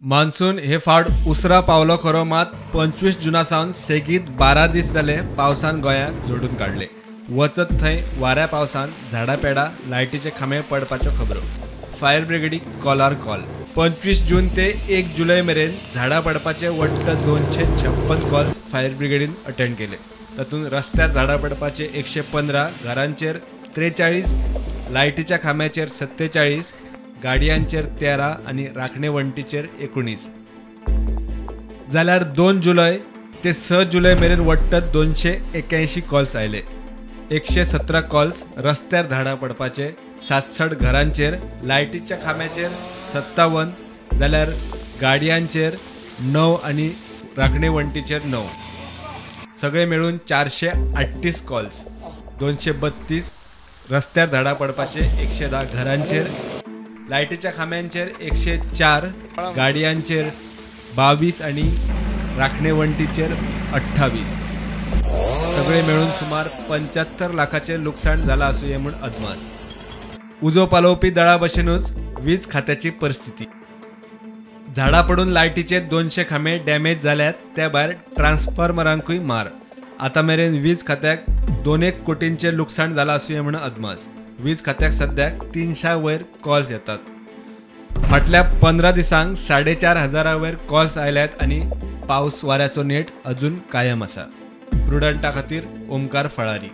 Monsoon हे फावट उसरा पावलो खरो, मात 25 जुना सावन सेगीत 12 दीस जाले पावसान गोंयाक जोडून काडले। वचत थंय वाऱ्या पावसान झाडां पेडां लायटीचे खांबे पडपाच्यो खबरो। फायर ब्रिगेडीक कॉलार कॉल। 25 जून ते 1 जुलय मेरेन झाडां पडपाचे वट्ट 256 कॉल्स फायर ब्रिगेडीन अटेंड केले। तातूंत रस्त्यार झाडां पडपाचे 115, घरांचेर 43, लायटीच्या खांब्याचेर 47, गाडयांचेर 13 आनी राखणे वण्टीचेर 19। जाल्यार 2 जुलय ते 6 जुलय मेरेन वट्ट 281 कॉल्स आयले। 117 कॉल्स रस्त्यार झाडां पडपाचे, 67 घरांचेर, लायटीच्या खांब्याचेर 57, जाल्यार गाडयांचेर 9 आनी राखणे वण्टीचेर 9। सगळे मेळून 438 कॉल्स, 232 रस्त्यार झाडां पडपाचे, 110 घरांचेर, लायटीच्या खांब्यांचेर 104, गाडयांचेर 22 आनी राखणे वण्टीचेर 28। सगळे मेळून सुमार 75 लाखाचे लुकसाण जाला आसुये म्हूण अदमास। उजो पालोवपी दळा भशेनूच वीज खात्याची परिस्थिती। झाडां पडून लायटीचे 200 खांबे डॅमेज जाल्यात, त्या भायर ट्रान्सफॉर्मरांकूय मार। आतां मेरेन वीज खात्याक 2 कोटींचे लुकसाण जाला आसुये म्हूण अदमास। वीज खात्याक सद्याक 300 वयर कॉल्स येतात। फाटल्या 15 दिसांक 4,500 वयर कॉल्स आयल्यात आनी पावस वाऱ्याचो नेट अजून कायम आसा। प्रुडंटा खातीर ओमकार फळारी।